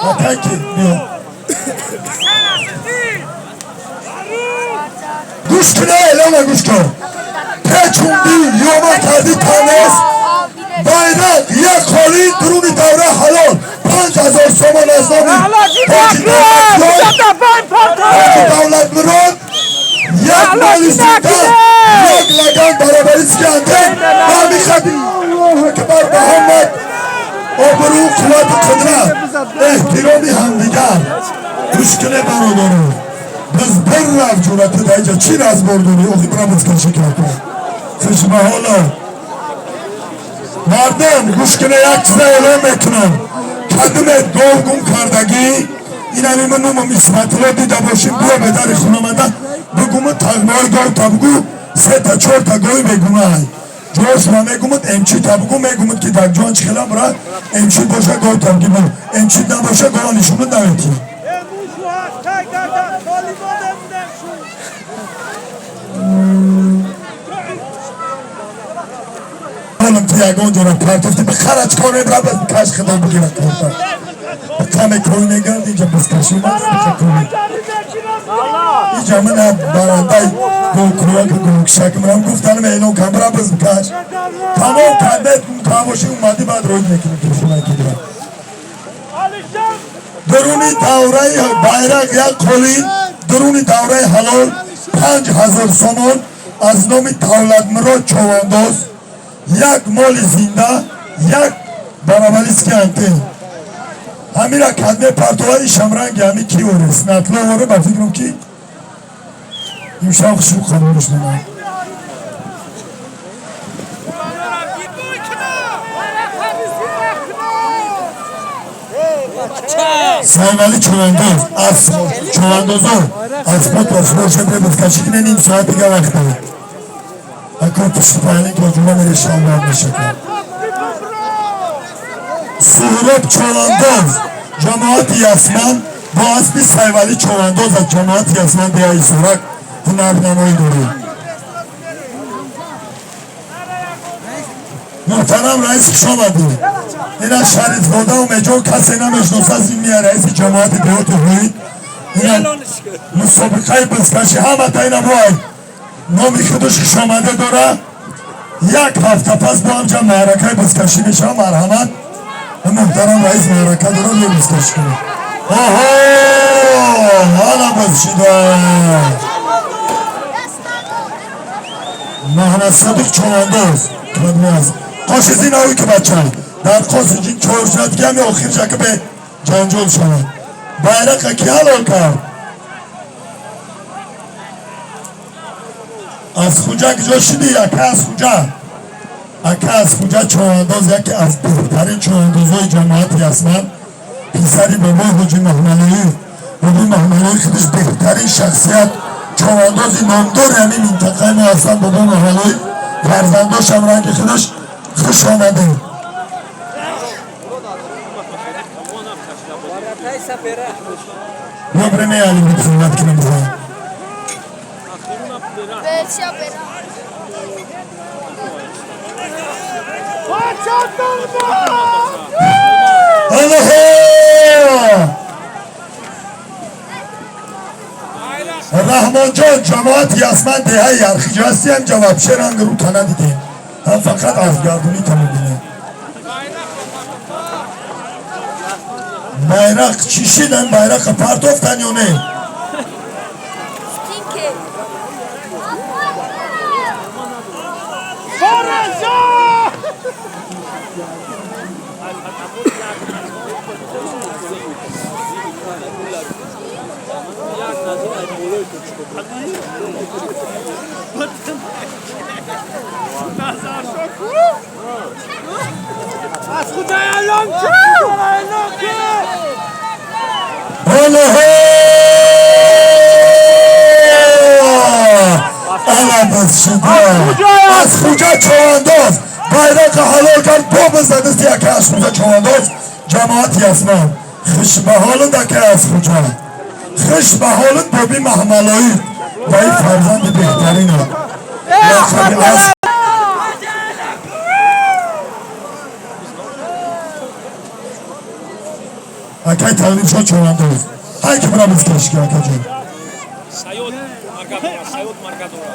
Акаки биё. Гӯш куна, эълона гӯш кун. Печунди ёма карди танес байрақ як холӣ, дуруни давра ҳалол, 5000 сомон аз номи Ҳоҷи Давлатмурод, як моли зинда, як лаган баробариски антен ва михади. Аллоҳу акбар! Ба ҳамат обрӯ, қуввату қудрат, эҳтироми ҳамдигар. Гӯш куне, бародаро, биз бир рафт ҷуръати даиҷа чӣ разбор дорӣ? Охи бира бизкашӣ кард. Хушбаҳоло мардум, гӯш куне, як чиза эълон мекунам. Кадуме гов гум кардагӣ, инами ман номам Исматулло, дида бошим, биё бе дари хонамада бугуму тағмаҳои гов та бугу, сета чорта гови бегунаҳ ҷошма мегумуд, эмчи та бугу, мегумуд ки дар ҷон чӣ хела бира эмчи боша, гов та буги, эмчи набоша, гова нишонуд наметӣ. Ҳолам ту ягон ҷора партофти, бихара, чикор мебра, каш хидо бигира корта. Каме кой мегард, инҷа бизкашӣ омад. Инҷа мана барандаи гокуяк гокшак мирам гуфтанам, эълон кам, бира бизкаш. Тамом кардет камоши омадӣ, баъд роид мекунем телефона ки бира. Дуруни давраи байрақ як қолин, дуруни давраи ҳалол, 5000 сомон аз номи Давлатмурод Човандоз, як моли зинда, як барабалиски антен. Ҳамира кадме партоваи шамранги ҳами ки оре снатло оре, ба фикрам ки имшаб хушрӯ қабулш менам. Сайвали Човандоз, аз човандозо аз потошбоша бебузкашӣ кине, ним соат дига вақт дорад. Акун пушти паҳлин то ҷума мере, шалвар мешакад. Суҳроб Човандоз, ҷамоати Ясман, бо аспи Сайвали Човандоз аз ҷамоати Ясман, деҳаи Сурак ҳунарнамоӣ доред. Муҳтарам раис, хуш омадед. Ина Шарифзода Умеҷон, касе намешиносад, зимния раиси ҷамоати деҳоти Ҳуид. Ина мусобиқаи бизкашӣ ҳамата ина боай номи худаш хушомада дора. Як ҳафта пас бо ҳамча маъракаи бизкашӣ мешава. Марҳамат, муҳтарам раис маърака дора, биё бизкашӣ кунед. Оҳо, ҳала бизшида. Маҳмадсадиқ Човандоз кадмаз қошизи навӣ ки бача дар қосиҷин чоршад ки ҳами охир шака бе ҷанҷол шавад. Байрақа ки ҳалол кард? Аз хуҷа куҷо шидӣ, ака? Аз хуҷа, ака, аз хуҷа Човандоз, яке аз беҳтарин човандозҳои ҷамоати Ясман, писари бобои Ҳоҷи Маҳмалоӣ. Бобои Маҳмалоӣ худаш беҳтарин шахсият, човандози номдори ҳамин минтақаи мо ҳастанд. Бобои Маҳмалоӣ фарзандошам ранги худаш. Хуш омадед. Биё бремеали бихизмат кунем бизан. Аллоҳо! Раҳмонҷон, ҷамоати Ясман, деҳаи Ярхиҷа ҳастӣ, ҳамҷа вообще ранг рута надидем, ҳам фақат азгардунӣ та мебинем. Байрақ чӣ шид? Ҳам байрақа партофтан ё не? Аллоҳо! Ала бизшида. Аз хуҷа Човандоз байрақа ҳалол кард, бо бизадисти яке аз хуҷа Човандоз, ҷамоати Ясман. Хушбаҳолуд, ака аз хуҷа, хушбаҳолуд, боби Маҳмалоид ва ин фарзанди беҳтарина лақаби аз Акай Толибшо чорандоз. Ҳай ки бира бизкашӣ ки, акаҷон. Саёд маркадора, Саёд маркадора.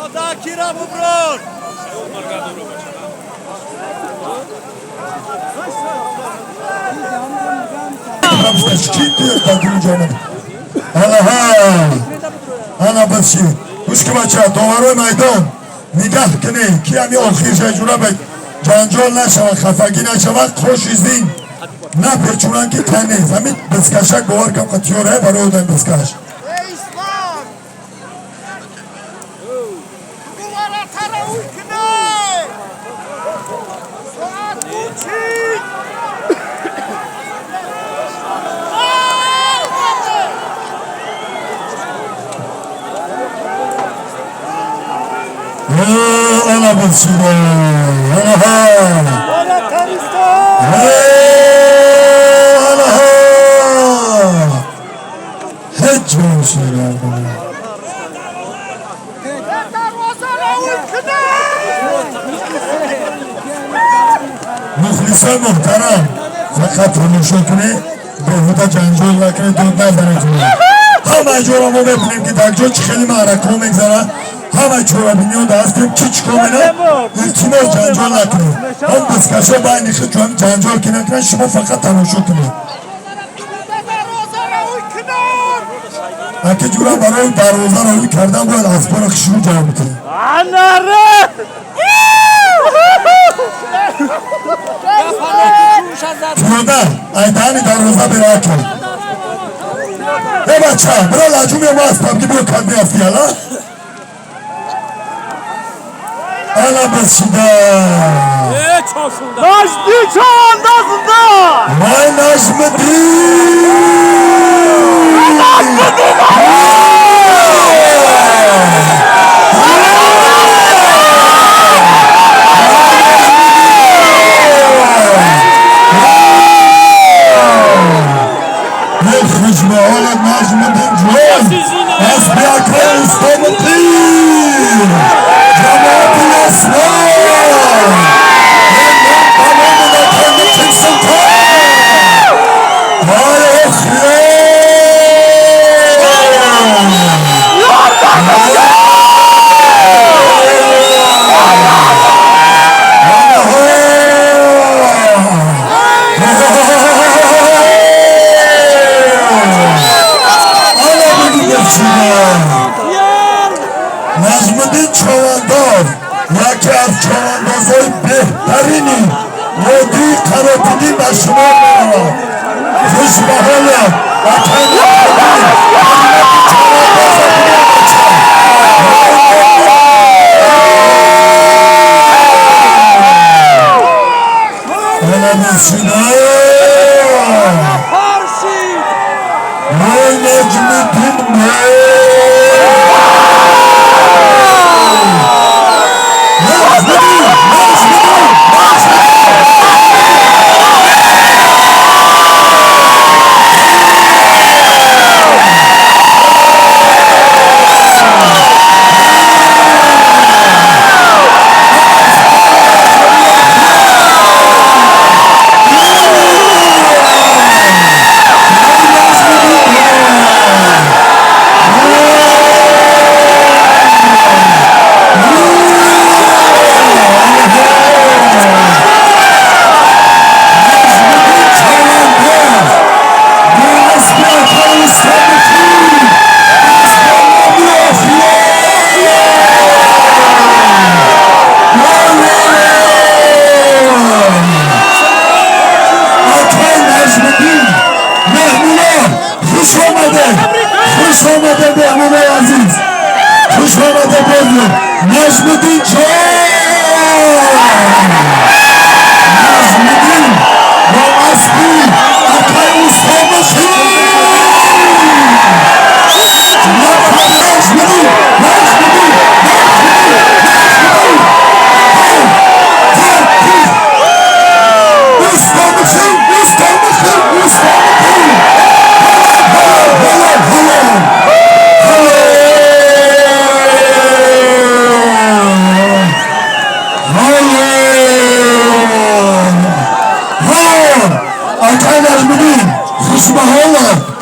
Ёда кира буброн. Саёд маркадора, бача. Бира бизкашӣ ки дар дуни ҷомад. Алаҳа. Ана бизши. Гӯш ки, бача, доварои майдон нигаҳ кунед, ки ҳами охир шаҷурабек ҷанҷол нашавад, хафагӣ нашавад, қоши зин напечунанд, ки тан нест. Ҳамин бизкашак бовар кам қатиёрае барои одами бизкаш. Эй Ислом! Гувара таравуй кне! Соат бучид! Ана бизшида. Анаҳа. Бала Таристон! Анаҳа. Ҳеҷ бошида. Дарвоза равуй кне! Мухлисои муҳтарам, фақат тамошо кунед, беҳуда ҷанҷол накунед, дод назанед. Ҳамаи ҷоро мо мебинем, ки дар ҷо чӣ хеле маъракаҳо мегзарад. Ҳамаи чорабиниён ҳастем, ки чӣ кор менад. Илтимос, ҷанҷол накунед. Ҳам бизкашо байни худ ҷанҷол ки накунад, шумо фақат тамошо кунед. Дарвоза равуй кне! Аки ҷура, барои дарвоза равӣ кардан бояд аспора хушрӯ ҷамъ бикунед. Анаре! Пиёда айдаани дарвоза бира кун. Э, бача, бира лаҷу меома аспам ки биё кад меафти ала. Ана бизшида. Э, чошунда. Нажди чавандазында! Вай, Нажмиддин! Хуш ба ҳолат, Нажмиддин ҷон! Аспи акай Устомуддин! Ҷамоати Яслон! Ба номи Наканни Султон! Вай, охирон! Ана бигӯ. Нажмиддин Човандоз яке аз човандозҳои беҳтарини водии Қаротидӣ ба шумор меравад. Хуш ба ҳолат, акай Нажмиддин! Човандоза бигӯ, бача. Ана бисина! Вай, Наҷмиддин! Нажмиддин! Нажмиддин! Нажмиддин! Хоб.